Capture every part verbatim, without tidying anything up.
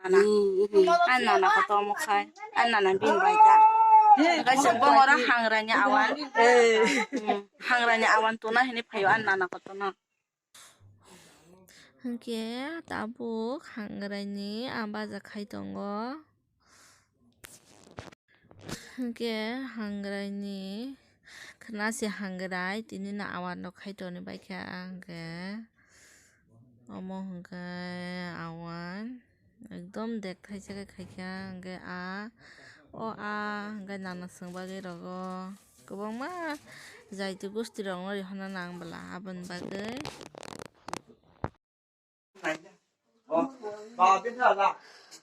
Nana. Hmm, hmm. Ani nana kotor omo khai. Ani nana bini bai ta. Hwnkhe chwng bongora hangrani awan. Eh. Hmm, hangrani awan tuna hini phaio ani nana kotorno. Hwnkhe tabuk hangraini a baja khai tongo. Hwnkhe hangraini khwna se hangrai tini no awan rok khai toni bai kha hwnkhe omo hwnkhe awan. Ekdom dek thaisa khe khaikha, hwnkhe a, o a, hwnkhe nana swng bagwi rogo kwbangma jaiti gosti rokno rihorna nang bwla, aboni bagwi.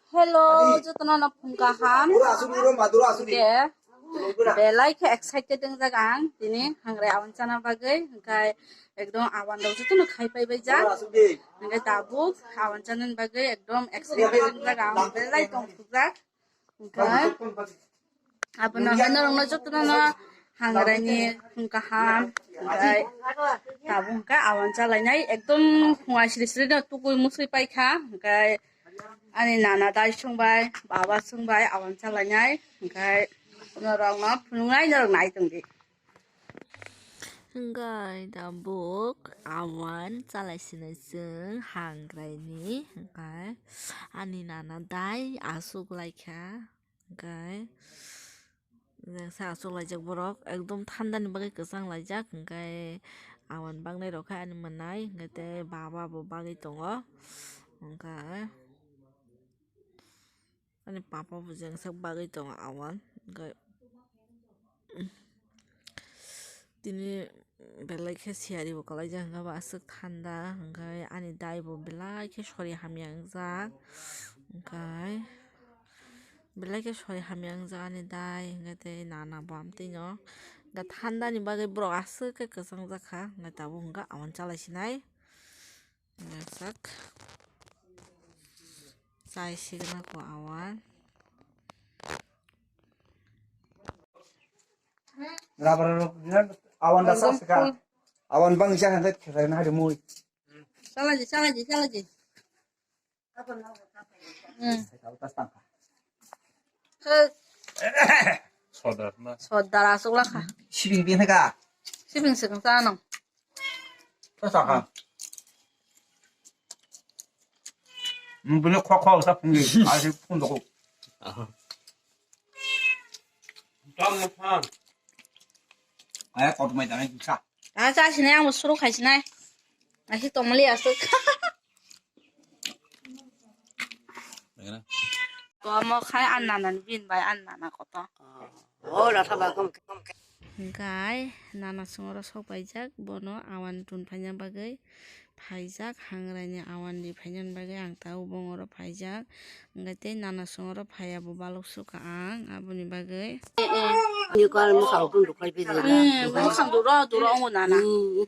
Hello, jotono no phung kaham. Hwnkhe belai khe excited wngjak ang tini hangrai awan chana bagwi, hwnkhe ekdom awan rok jotono khai pai bai jak. Hwnkhe tabuk awan chanani bagwi ekdom excited wngjak ang, belai tong thukjak. Hwnkhe abono hwnkhe norokno jotono no hangraini phung kaham, hwnkhe tabuk hwnkhe awan chalainai ekdom phunga sri sri no tukui musui paikha, hwnkhe ani nana dai songbai, baba songbai awan chalainai, hwnkhe norokno phunuknai norok nai tongdi. Hwnkhe tabuk awan chalai sinai chwng hangraini, hwnkhe ani nana dai aswk laikha, hwnkhe jesa aswk laijak borok ekdom thandani bagwi kwchang laijak, hwnkhe awan baknai rok khe ani mwnai, hwnkhe tei baba bo bagwi tongo, hwnkhe. Ani papa bo jengsak bagwi tongo awan, hwnkhe tini belai khe siyari bo kwlaijak, hwnkhe bo aswk thanda, hwnkhe ani dai bo belai khe sori hamya wngjak, hwnkhe belai khe sori hamya wngjak ani dai, hwnkhe tei nana bo amtwino hwnkhe thandani bagwi borok aswk khe kwchang jakha, hwnkhe tabuk hwnkhe awan chalai sinai. Sak. Chai signa ko awan. Rabar rok awan da sak sika. Awan bang isa handet khesai na hari mui. Salaji, salaji, salaji. Hmm. Sodar na. Sodar aswk lakha. Sibing bin ka. Sibing sibing sa no. Sa sa ha. Bini khok khok sa phungdi. Asi phung doko. Tam phang. Aya kot mai tanai sa. Ah, sa sinai ang suru khai sinai. Asi tomali aswk. Komo khai an nana ni bin bai an nana koto. Oh, rasa ba kom kom. Hingkai nana songoro sok paijak bono awan tun phaina bagwi phaijak, hangrai ni awan di phaina bagwi ang tabuk bongoro phaijak. Hingkai tei nana songoro phaiya bo balok sukha ang aboni bagwi. Ni kar mo sa ukun dukhai pe jina. Hmm, mo sa duro duro ongo nana. Hmm.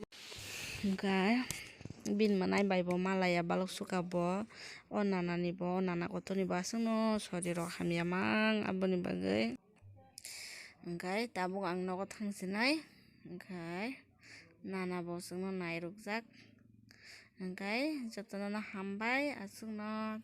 Hingkai bini mwnai bai bo malaya balok sukha bo. O nana ni bo, o nana kotor ni bo aswk no sori rok hamya mang aboni bagwi. Hingkai tabuk ang nogo thang sinai. Hingkai nana bo chwngno nai rwkjak. Hingkai jotono no hambai aswk no.